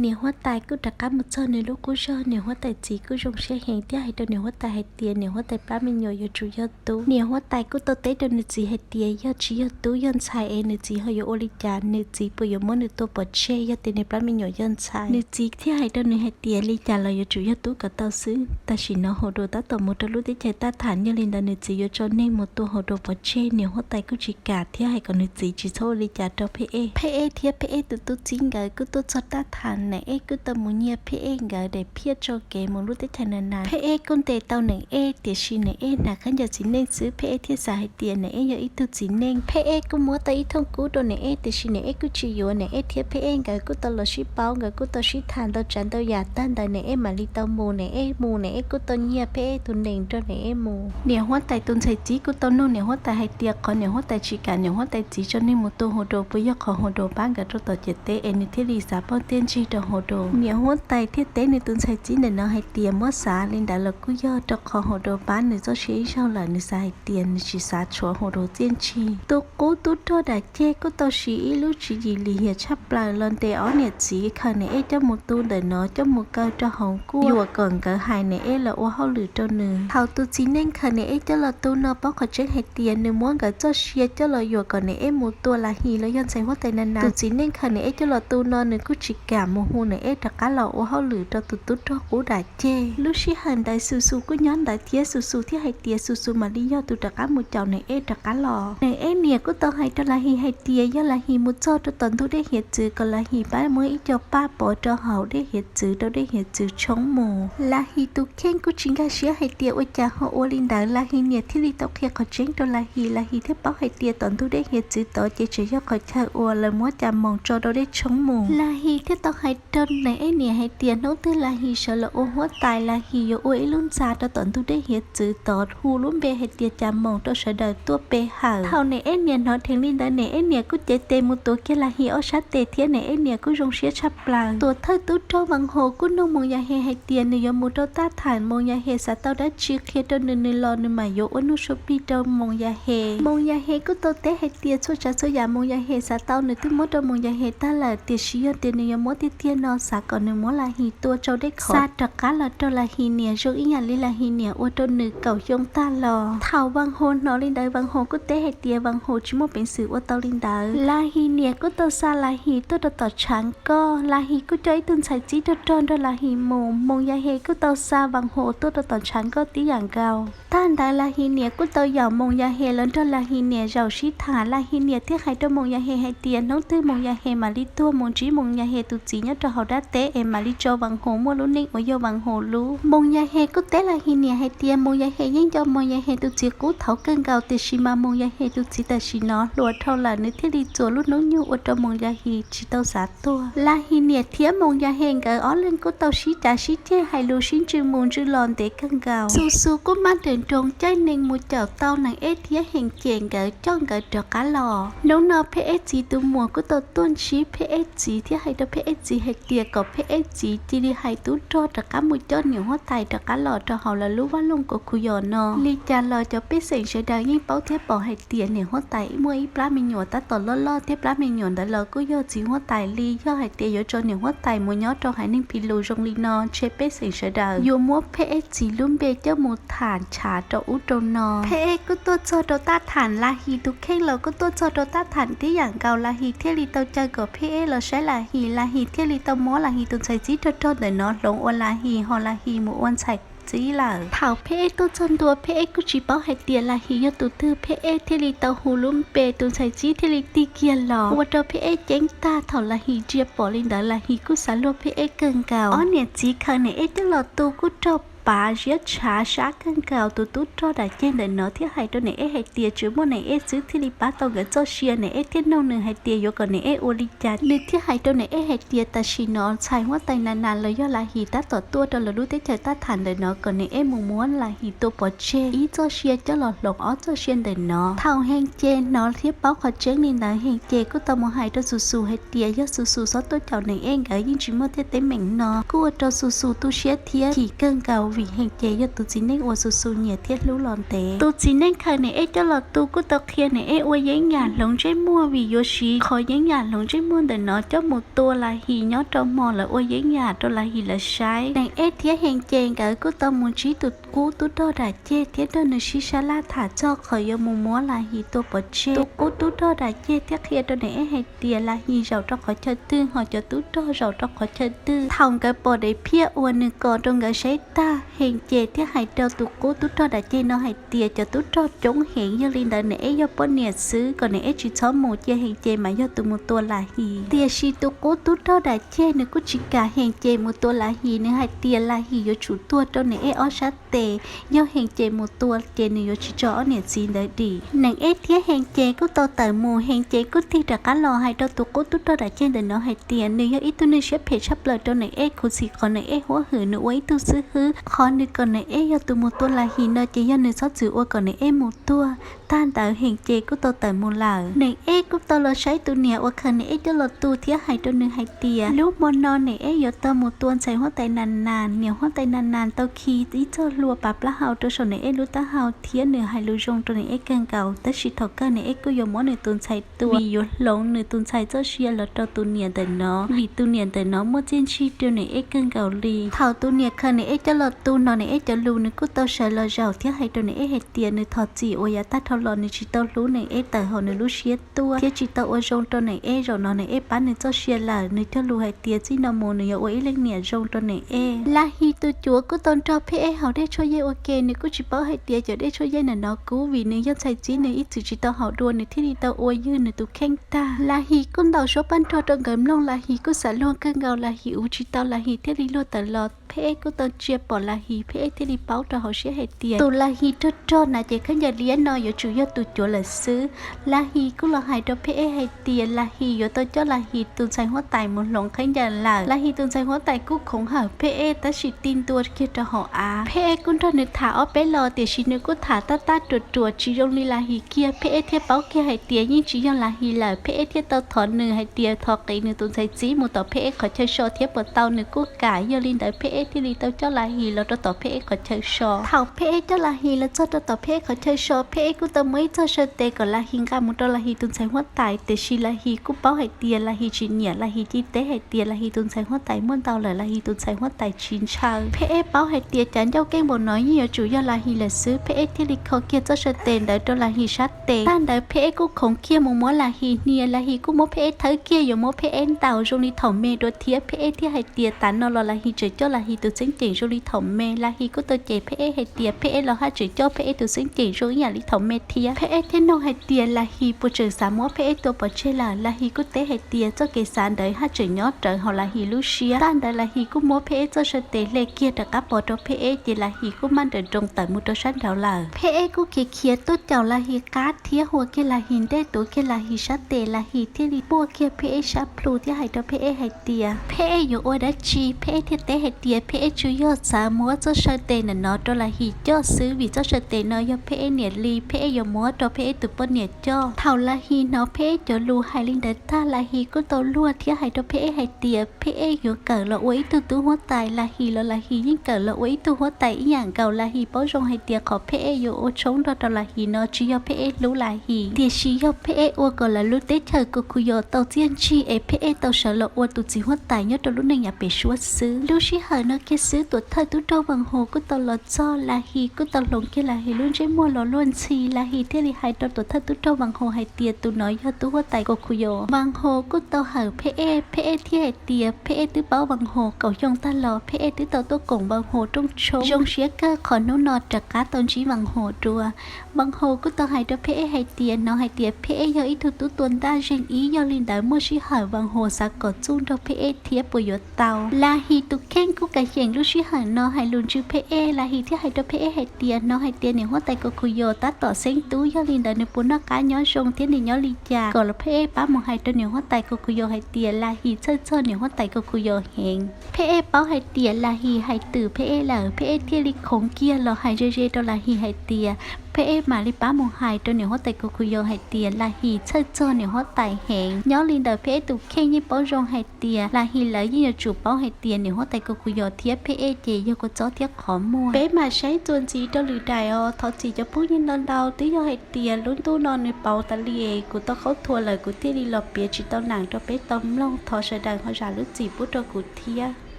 Niam huab tais kuj rov qab mus txog nws lub qub zog, niam huab tais txiv kuj zoo siab heev thiab hais rau niam huab tais hais tias niam huab tais plab me nyuam yuav tsum yog tub. Niam huab tais kuj tau teb rau nws txiv hais tias yog tsis yog tub yog ntxhais es nws txiv ho yuav ua li cas, nws txiv puas yuav muab nws tua pov tseg yog tias nws plab me nyuam yog ntxhais. Nws txiv thiaj hais rau nws hais tias li cas los yuav tsum yog tub kom tau xwb. Tam sim no Hau Dua tab tom mus rau lub teb chaws Taj Tham, yog li ntawd nws txiv yuav tso neeg mus tua Hau Dua pov tseg, niam huab tais kuj tsis kam thiab hais kom nws txiv tsis txhob ua li cas rau Phej Ej. Phej Ej thiab Phej Ej tus tub txib nkawd kuj tuaj txog Taj Tham, Nam Ej kuj tau mus nyiag Phej Ej nkawd daim phiaj tso kev mus lub teb chaws Na Nas. Phej Ej kuj ntes tau Nam Ej, tiam sis Nam Ej hnav khaub ncaws txiv neej xwb, Phej Ej thiaj xav hais tias Nam Ej yog ib tug txiv neej. Phej Ej kuj muab tau ib thooj kub rau Nam Ej, tiam sis Nam Ej kuj tsis yuav. Nam Ej thiab Phej Ej nkawd kuj tau los sib paub, nkawd kuj tau sib tham ntau tsav ntau yam, tag ntawd Nam Ej mam li tau mus. Nam Ej mus, Nam Ej kuj tau nyiag Phej Ej tus nees nrog Nam Ej mus. Niam huab tais tus ntxhais txib kuj tau nug niam huab tais hais tias qhov niam huab tais tsis kam niam huab tais txiv tso neeg mus tua Hau Dua puas yog qhov Hau Dua pab nkawd rau tom ciam teb es nws thiaj li xav pauj tiaj ntsig rau Hau Dua. Niam huab tais thiaj teb nws tus ntxhais txib ntawm no hais tias muab xav li ntawd los kuj yog, rau qhov Hau Dua pab nws txoj sia ib zaug lawm, nws xav hais tias nws tsis xav tshuav Hau Dua tiaj ntsig. Tus qub tub rog dam ceg kuj tau siv ib lub tswv yim lim hiam tshaj plaws los ntes ob niam txiv khaws Nam Ej coj mus tu ntawm no, coj mus kaw rau hauv nkuaj, yuam kom nkawd hais Nam Ej los ua hauj lwm rau nws. Thaum tus txiv neej khaws Nam Ej coj los tu no paub qhov tseeb hais tias nws muab nkawd txoj sia coj los yuam kom Nam Ej mus tua Lam His los yog ntxhais huab tais Na Nas. Tus txiv neej khaws Nam Ej coj los tu no nws kuj tsis kam mus hu Nam Ej rov qab los ua hauj lwm rau tus tub rog qub dam ceg. Lub sij hawm ntawd Xus Xus kuj nyob ntawd thiab, Xus Xus thiaj hais tias Xus Xus mam li yog tus rov qab mus caum Nam Ej rov qab los. Nam Ej niam kuj tau hais rau Lam His hais tias yog Lam His mus txog rau tom ntug dej hiav txwv kom Lam His pab muab ib co paj pov rau hauv dej hiav txwv rau dej hiav txwv tshoob mus. Lam His tus kheej kuj tsis nkag siab hais tias ua cas ho ua li ntawd. Lam His niam thiaj li tau qhia qhov tseeb rau Lam His, Lam His thiaj paub hais tias tom ntug dej hiav txwv tod ces tseem yog qhov chaw uas lawv muab cas moos tso rau dej tshoob mus. Lam His thiaj tau hais rau Nam Ej niam hais tias hnub twg Lam His sawv los ua huab tais, Lam His yuav ua ib lub ntxa rau tom ntug dej hiav txwv tod hu lub npe hais tias cas moos rau sawv daws tuaj pe hawm. Thaum Nam Ej niam hnov dheev li ntawd, Nam Ej niam kuj cev tes mus tuav kiag Lam His ob sab tes thiab Nam Ej niam kuj zoo siab tshaj plaws. Tuam thawj tub rog Vas Hos kuj nug Moos Yas Hes hais tias nws yuav mus rau Taj Tham, Moos Yas Hes xav tau dab tsi qhia rau nws, nws los nws mam yuav ua nuj sua plig rau Moos Yas Hes. Moos Yas Hes kuj tau teb hais tias txhua tsav txhua yam Moos Yas Hes xav tau nws twb muab rau Moos Yas Hes tag lawm, tiam sis yog tias nws yuav muab tiag tiag no xav kom nws muab Lam His tua tsau dej khov xa rov qab los rau Lam His niam zoo ib yam li Lam His niam ua rau nws kaum xyoo tag los. Thaum Vas Hos hnov li ntawd Vas Hos kuj teb hais tias Vas Hos tsis muaj peev xwm ua tau li ntawd. Lam His niam kuj tau xa Lam His tuaj rau tom tshav nkoj, Lam His kuj coj ib tug ntxhais txib rog rog nrog Lam His mus. Moos Yas Hes kuj tau xa Vas Hos tuaj rau tom tshav nkoj tib yam nkaus. Tag ntawd Lam His niam kuj tau yaum Moos Yas Hes los nrog Lam His niam zaum sib tham. Lam His niam thiaj hais rau Moos Yas Hes hais tias hnub twg Moos Yas Hes mam li tuag mus ntsib Moos Yas Hes tus txiv nyob rau hauv dab teb es mam li tso Vas Hos muaj lub neej uas yog Vas Hos lub. Moos Yas Hes kuj teb Lam His niam hais tias Moos Yas Hes yeej nco Moos Yas Hes tus txiv qub thaum kawg nkaus, tiam sis mas Moos Yas Hes tus txiv tam sim no hluas dhau lawm, nws thiaj li txuas lub hnub nyoog ua rau Moos Yas Hes tsis tau xav tuag. Lam His niam thiab Moos Yas Hes nkawd ob leeg kuj tau sib cav sib ceg hais lus sib ntsws mus ntsws los ntev kawg nkaus. Xus Xus kuj maj nroos nroos caij nees mus caum tau Nees Ej thiab Hees Ces nkawd coj nkawd rov qab los. Hnub no Phej Ej txiv tus muam kuj tau tuaj ntsib Phej Ej txiv thiab hais rau Phej Ej txiv hais tias kom Phej Ej txiv cia li hais tub rog rov qab mus coj niam huab tais rov qab los rau hauv lawv lub vaj loog Kos Khus Yos no. Li cas los cov pej xeem sawv daws yeej paub thiab pom hais tias niam huab tais muaj ib plab me nyuam tab tom loj loj thiab plab me nyuam ntawd los kuj yog txiv huab tais li. Yog hais tias yuav tso niam huab tais mus nyob rau haiv neeg Phis Lus zoo li no, ntshe pej xeem sawv daws yuav muab Phej Ej txiv lub npe coj mus tham ntshav rau ub rau no. Phej Ej kuj tuaj txog rau Taj Tham, Lam His tus kheej los kuj tuaj txog rau Taj Tham tib yam nkaus. Lam His thiaj li tau caw kom Phej Ej los saib Lam His, Lam His thiaj li tau muab Lam His tus ntxhais txib rog rog ntawm no hloov ua Lam His, ho Lam His mus ua ntxhais txib lawm. Thaum Phej Ej tuaj txog ntua, Phej Ej kuj tsis paub hais tias Lam His yog tus twg, Phej Ej thiaj li tau hu lub npe, tus ntxhais txib thiaj li tig kiag los, ua rau Phej Ej ceeb tag. Thaum Lam His ntsia pom li ntawd, Lam His kuj xav luag Phej Ej kawg nkaus. Ob niam txiv khaws Nam Ej coj los tu kuj raug pav ziab tshav sab kawg nkaus. Tus tub rog dam ceg ntawm no thiaj hais rau Nam Ej hais tias tsuas muaj Nam Ej xwb thiaj li pab tau nkawd txoj sia. Nam Ej thiaj nug nws hais tias yuav kom Nam Ej ua li cas. Nws thiaj hais rau Nam Ej hais tias tam sim no ntxhais huab tais Nas Nas los yog Lam His tab tom tuaj rau lawv lub teb chaws Taj Tham ntawm no, kom Nam Ej mus muab Lam His tua pov tseg, ib txoj sia coj los hloov ob txoj sia ntawm no. Thaum Hees Ces hnov thiab paub qhov tseeb li ntawd, Hees Ces kuj tau mus hais rau Xus Xus hais tias yog Xus Xus txhob tuaj caum Nam Ej, nkawd yeej tsis muaj tej teeb meem no. Kuj ua rau Xus Xus tu siab thiab chim kawg nkaus. vim Hees Ces yog tus txiv neej uas Xu Xu nyiam thiab hlub los ntev. Tus txiv neej khaws Nees Ej coj los tu kuj tau qhia Nees Ej ua yeeb yam hloov ntsej muag vim yuav siv qhov yeeb yam hloov ntsej muag ntawm no coj mus tua Lam His nyob rau hmo lawv ua yeeb yam rau Lam His lawv saib. Nees Ej thiab Hees Ces nkawd kuj tau mus ntsib tus qub tub rog Dam Ceg thiab nrog nws sib sab laj tham txog qhov yuav mus muab Lam His tua pov tseg. Tus qub tub rog Dam Ceg thiaj qhia rau Nees Ej hais tias Lam His zaum rau qhov chaw twg ho cov tub rog zaum rau qhov chaw twg. Thaum nkawd pom daim phiaj uas nws kos rau nkawd saib tag, Hees Ces thiaj hais rau tus qub tub rog Dam Ceg no hais tias cov tub rog coob heev, yog li ntawd Nees Ej yog poj niam xwb, kom Nees Ej tsis txhob mus, cia Hees Ces mas yog tus mus tua Lam His. Tiam sis tus qub tub rog Dam Ceg nws kuj tsis kam Hees Ces mus tua Lam His, nws hais tias Lam His yuav tsum tuag rau Nees Ej ob sab tes, yog Hees Ces mus tua ces nws yuav tsis tso ob niam txiv ntawd dim. Nees Ej thiab Hees Ces kuj tau tawm mus, Hees Ces kuj tig rov qab los hais rau tus qub tub rog Dam Ceg ntawm no hais tias nws yog ib tug neeg siab phem tshaj plaws rau Nees Ej, khuv xim qhov Nees Ej huab hwm nws ua ib tug xib hwb. Qhov nws kom Nees Ej yog tus mus tua Lam His no ces yog nws txhob txwm ua kom Nees Ej mus tuag. Tag ntawd Hees Ces kuj tau tawm mus lawm. Nees Ej kuj tau los saib tus niam uas khaws Nees Ej coj los tu thiab hais rau nws hais tias lub hmo no Nees Ej yuav tau mus tua ntxhais huab tais Nas Nas. Niam huab tais Nas Nas tau khi ib txoj hlua pav plaub hau rau saum Nees Ej lub taub hau thiab nws hais lus zoo rau Nees Ej kawg nkaus, tab sis thaum kawg Nees Ej kuj yuav muab nws tus ntxhais tua vim yuav hloov nws tus ntxhais txoj sia los rau tus niam ntawm no, vim tus niam ntawm no muaj txiaj ntsig rau Nees Ej kawg nkaus li. Thaum tus niam khaws Nees Ej coj los tu no Nees Ej cov lus nws kuj tau sawv los zaum thiab hais rau Nees Ej hais tias nws thov txim uas yav tag dhau los nws tsis tau hlub Nees Ej tawm hauv nws lub siab tuaj thiab tsis tau ua zoo rau Nees Ej, zaum no Nees Ej pab nws txoj sia lawm, nws cog lus hais tias txij no mus nws yuav ua ib leej niam zoo rau Nees Ej. Lam His tus cuav kuj tau nrog Pheb Ej haus dej tshuaj yeeb ua ke, nws kuj tsis paub hais tias cov dej tshuaj yeeb ntawm no kub vim nws yog ntxhais txib nws ib txwm tsis tau haus dua nws thiaj li tau ua ywg nws tus kheej tag. Lam His kuj ntaus suab paj nrog rau nkawd mloog, Lam His kuj xav luag kawg nkaus, Lam His uv tsis tau, Lam His thiaj li luag tawm los. Pheb Ej kuj tau ntsia pom Lam His, Pheb Ej thiaj li paub rau hauv siab hais tias tus Lam His rog rog na ces khaub ncaws liab no yuav tsum yog tus cuav lawm xwb. Lam His kuj los hais rau Pheb Ej hais tias Lam His yuav tau coj Lam His tus ntxhais huab tais mus hloov khaub ncaws lawm. Lam His tus ntxhais huab tais kuj khoov hawm Pheb Ej tab sis ti ntua kiag rau hauv av. Pheb Ej kuj nrog nws tham ob peb lo tiam sis nws kuj tham tab tab ruam ruam tsis zoo li Lam His kiag. Pheb Ej thiaj paub kiag hais tias yeej tsis yog Lam His lawm, Pheb Ej thiaj tau thov nws hais tias thov qiv nws tus ntxhais txib mus tom Pheb Ej qhov chaw so thiab puas tau, nws kuj kam. Yog li ntawd Pheb Ej thiaj li tau coj Lam His los rau tom Pheb Ej qhov chaw so. Thaum Pheb Ej coj Lam His los txog rau tom Pheb Ej qhov chaw so, Pheb Ej kuj tau muab ib txoj saw tes kom Lam His nqa mus rau Lam His tus ntxhais huab tais, tiam sis Lam His kuj paub hais tias Lam His tsis nyiam, Lam His cia teb hais tias Lam His tus ntxhais huab tais muaj ntau lawm, Lam His tus ntxhais huab tais tsis ntshaw. Pheb Ej paub hais tias cav ncauj keej npaum no yeej yuav tsum yog Lam His lawm xwb, Pheb Ej thiaj li kho kiag txoj saw tes ntawd rau Lam His sab tes. Tag ntawd Pheb Ej kuj khoov kiag mus muab Lam His hnia, Lam His kuj muab Pheb Ej thawb kiag yuav muab Pheb Ej ntaus zoo li thaum me dua thiab. Pheb Ej thiaj hais tias tas no los Lam His tseem coj Lam His tus txeeb ceem zoo li thaum me. Lam His kuj tau cem Pheb Ej hais tias Pheb Ej los haj tseem coj Pheb Ej tus txeeb ceem zoo ib yam li thaum me thiab. Pheb Ej thiaj nug hais tias Lam His puas tseem xav muab Pheb Ej tua pov tseg lawm. Lam His kuj teb hais tias txoj kev xav ntawd haj tseem nyob rawv hauv Lam His lub siab. Tag ntawd Lam His kuj muab Pheb Ej txoj saw tes hle kiag rov qab pov rau Pheb Ej, ces Lam His kuj maj nrawm nroos tawm mus rau sab nraud lawm. Pheb Ej kuj khiav khiav tuaj caum Lam His qab thiab hua kiag Lam His ntej, tuav kiag Lam His sab tes. Lam His thiaj li puaj kiag Pheb Ej sab plhu thiab hais rau Pheb Ej hais tias Pheb Ej yuav ua dab tsi. Pheb Ej thiaj teb hais tias Pheb Ej tsuas yog xav muab txoj saw tes ntawm no rau Lam His coj xwb, vim txoj saw tes no yog Pheb Ej niam li, Pheb Ej yuav muab rau Pheb Ej tus poj niam coj. Thaum Lam His hnov Pheb Ej cov lus hais li ntawd tag, Lam His kuj tau luag thiab hais rau Pheb Ej hais tias Pheb Ej yuav kawm los ua ib tug tub huab tais. Lam His los Lam His yeej kawm los ua ib tug huab tais ib yam nkaus. Lam His paub zoo hais tias qhov Pheb Ej yuav ua tshoob nrog rau Lam His no tsis yog Pheb Ej hlub Lam His, tiam sis yog Pheb Ej ua kom lawv lub teb chaws Kos Khus Yos tau txiaj ntsig es Pheb Ej tau sawv los ua tus txiv huab tais nyob rau lub neej yav pem suab xwb. Lub sij hawm no kiag xwb tuam thawj tub rog Vas Hos kuj tau los txog, Lam His kuj tau hloov kiag Lam His lub ntsej muag los luag ntxhi. Lam His thiaj li hais rau tuam thawj tub rog Vas Hos hais tias tus no yog tub huab tais Kos Khus Yos. Vas Hos kuj tau hawm Pheb Ej, Pheb Ej thiaj hais tias Pheb Ej twb paub Vas Hos kaum xyoo tag los, Pheb Ej twb tau tuaj koom Vas Hos rooj tshoob. Zoo siab kawg qhov hnub no rov qab tau ntsib Vas Hos dua. Vas Hos kuj tau hais rau Pheb Ej hais tias hnov hais tias Pheb Ej yog ib tug tub tua ntaj zeeg ib, yog li ntawd muaj sij hawm Vas Hos xav kom txuj nrog Pheb Ej thiab puas yuav tau. Lam His tus kheej kuj kam xyeem lub sij hawm no hais lus ntsws Pheb Ej. Lam His thiaj hais rau Pheb Ej hais tias hnov hais tias niam huab tais Kos Khus Yos tab tom xeeb tub, yog li ntawd nws puas noj qab nyob zoo thiab nws nyob li cas, kom los Pheb Ej pab mus hais rau niam huab tais Kos Khus Yos hais tias Lam His txhawj txog niam huab tais Kos Khus Yos heev. Pheb Ej paub hais tias Lam His hais twm Pheb Ej lawm, Pheb Ej thiaj li khoov kiag los hais ze ze rau Lam His hais tias Pheb Ej mam li pab mus hais rau niam huab tais Kos Kus Yos hais tias Lam His txhawj txog niam huab tais heev. Nyob li ntawm Pheb Ej tus kheej yeej paub zoo hais tias Lam His lawv yeej yuav tsum paub hais tias niam huab tais Kos Kus Yos thiab Pheb Ej ces yog kua txob thiab qhov muag. Peb mam saib txuas ntxiv rau lwm daim os. Thov txim cov phooj ywg ntau ntau, twb yog hais tias lub ntuj no nws pauv tas li es kuv tau khaub thuas lawm kuv thiaj li los piav tsis tau neem rau peb tau mloog. Thov sawv daws ho zam lub txim pub rau kuv thiab.